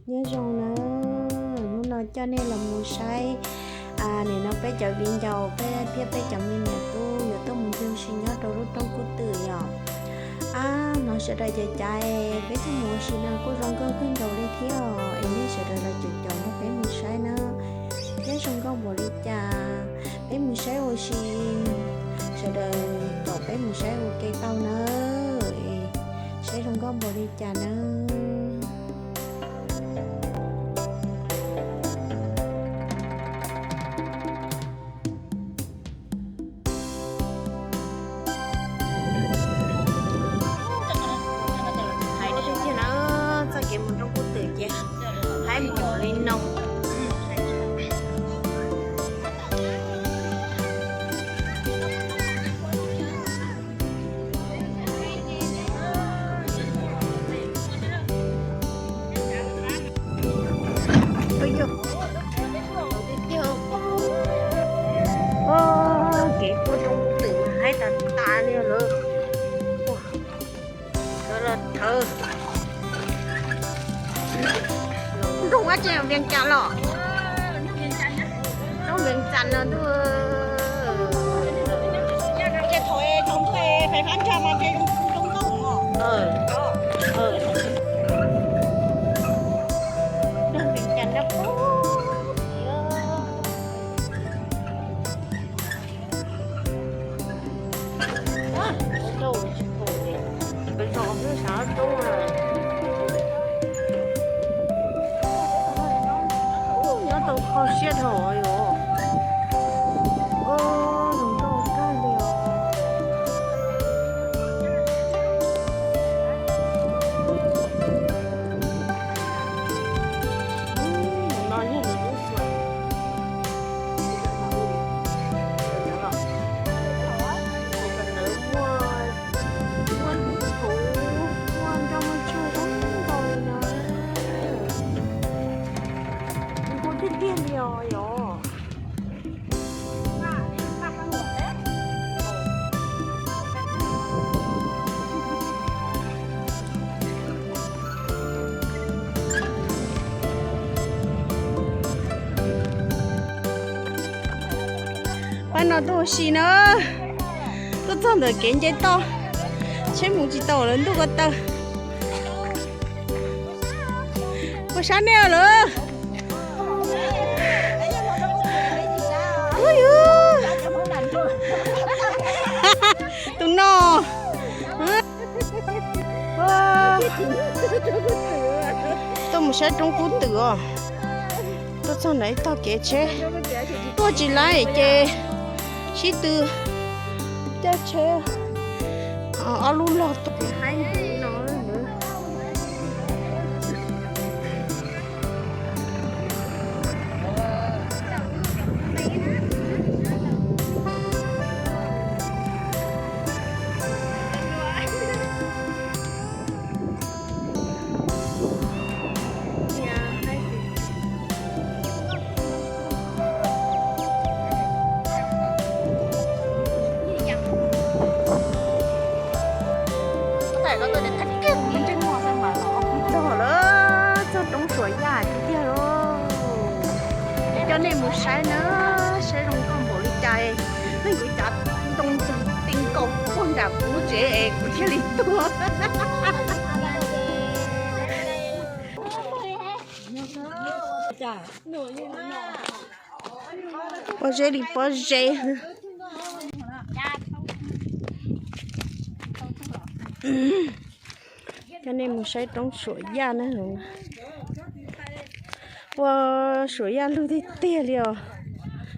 Nyob zoo na, hnub no coj nej los mus saib, nim no peb cov viv ncaus peb thiab peb cov me niam tub yuav tuaj mus ncig ua si nyob rau lub roob Kub Twm yom. Ab, hnov sawv daws cav cav es peb tuaj mus ua si no kuj zoo nkauj kawg nkaus li thiab os, es nej sawv daws los caum caum nrog peb mus saib na, thiab zoo nkauj npaum li cas. Peb mus saib ua si, sawv daws caum peb mus saib ua ke tau na, es saib zoo nkauj npaum li cas na. Hais tiag tiag na, txoj kev mus roob Kub Twm ces haib npaum li no. Kev tuaj roob Kub Twm mas haib tas tas li lawm. Thawv los thawv. Nroog dab tsi, Vias Cas los? Nroog Vias Cas no ntuj. Nroog Vias Cas no. Nyob tau kho siab dhau yom. Zoo nkauj kawg li os. No yog lawv lub xeev. Lawv muaj, muaj txhuv, muaj nroj muaj tsuag zoo nkauj li no. Zoo nkauj tiag tiag li os yom. Pab no tuaj ua si na, tuaj txog ntawm kev nce toj, tsheb mus tsis tau lawv ntuj ko taw. Puas sab nej lawm? Tus no. Tuaj mus saib roob Kub Twm os. Tuaj txog ntawm ib tog kev tsheb tuaj tsis laib ces sib tw caij tsheb ob lub log tuaj. Txog lawm, txog roob Suav Yaj tiag tiag lauj. Coj nej mus saib nawb. Cas leej twg cav ntoo teg nkaus puag nram kuv tsev es kuv thiaj li tuag. Pob zeb li pob zeb. Coj nej mus saib roob Suam Yaj na. Ua, Suam Yaj lug tiag tiag li os.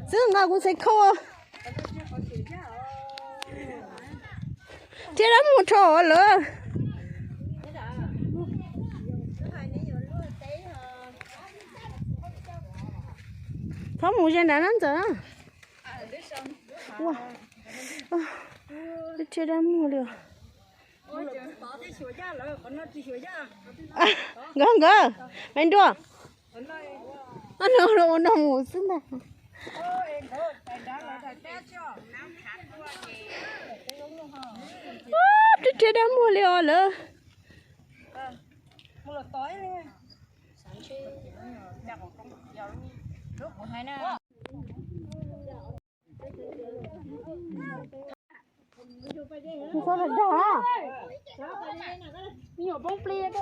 Xwb nqa kuv txhais khau. Thiab dab muag rho lawm. Txhob mus ze nrad na Ntxawm. Ua, twb thiab dab muag li os. Nkawd nkawd, me nruag. Ua no mus xwb ntag. Twb thiab dab muag li os lawm. Txhob dag. Me nyuam poob plig.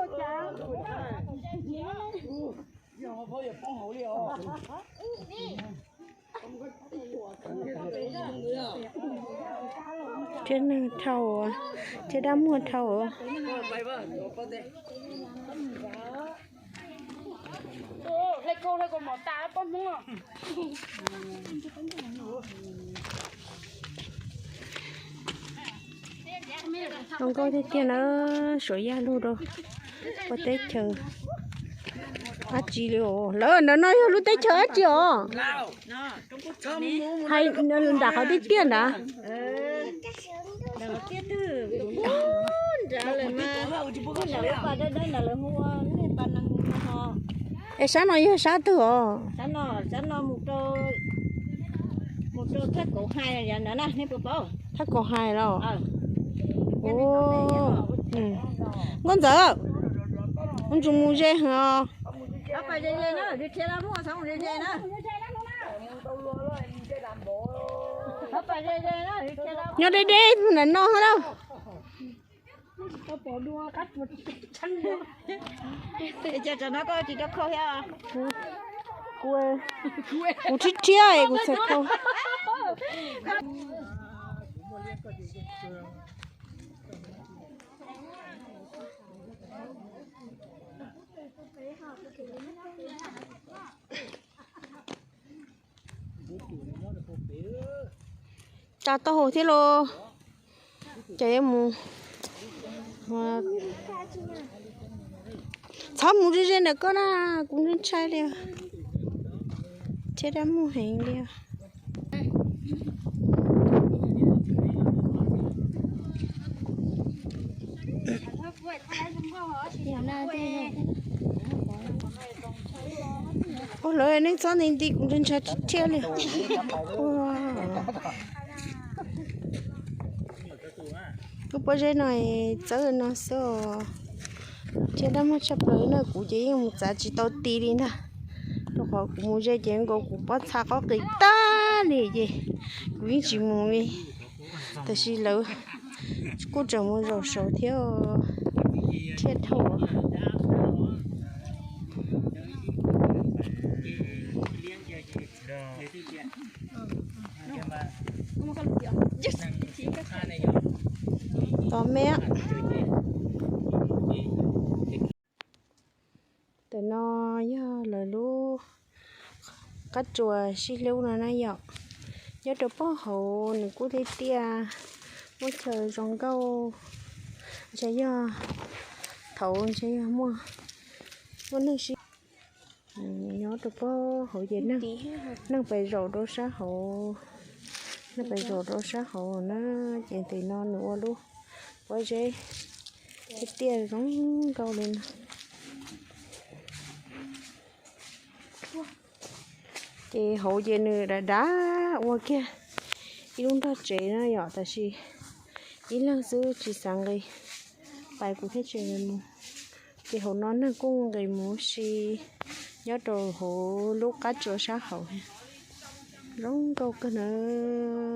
Thiab neeg dhau, thiab dab muag dhau. Zoo nkauj tiag tiag na, Suav Yaj lug rau peb teb chaws dab tsi li os. Lawv ntawm no yog lub teb chaws dab tsi os? Hais nram qhov tiaj tiaj ntawd. Es sab no yog sab twg os? Thaj Kaum Hais los? Nkauj Ntxawm, ua tsuas mus ze heev os. Nyob deb deb ntawm no lawm. Kuv rhiab rhiab es kuv txhais khau. Tsa tau hauv thiab los. Ces yuav mus. Txhob mus ze ze ntawm koj na, kuv ntshai ntshai li. Thiab dab muag heev li. Ua lawv nej txhob nti nti kuv ntshai ntshai thiab li. Lub pob zeb no txawb no xwb os. Thiab dab muag tshaj plaws na, kuv ces yeej mus txav tsis tau ti li ntag, rau qhov kuv mus ze ces nkaus kuv pob txha qob qis tag li ces kuv yeej tsis mus li. Tab sis lawv kuj tseem mus zaum saud thiab, thiaj dhau. Tos me. Ntawm no yog lawv lub qab tsuas sib hlub no na yom. Nyob rau pem hauv nws kuj tiaj tiaj, muaj chaw zoo nkauj, ntshe yog thaum ntshe yog muaj, muaj neeg sib, nyob rau pem hauv ces neeg pais zaum rau sab hauv, neeg pais zaum rau sab hauv na. Ces ntawm no nws ua lub pob zeb tiaj tiaj zoo nkauj li no. Ces hauv ces nws dav dav ua kiag ib lub nrog tsev no yom, tab sis ib leeg xwb tsis xav nqis, pais kuv thiaj tsis nqis mus. Ces hauv no neeg kuj nqis mus si nyob rau hauv lub qab tsuas sab hauv. Zoo nkauj kawg nawb.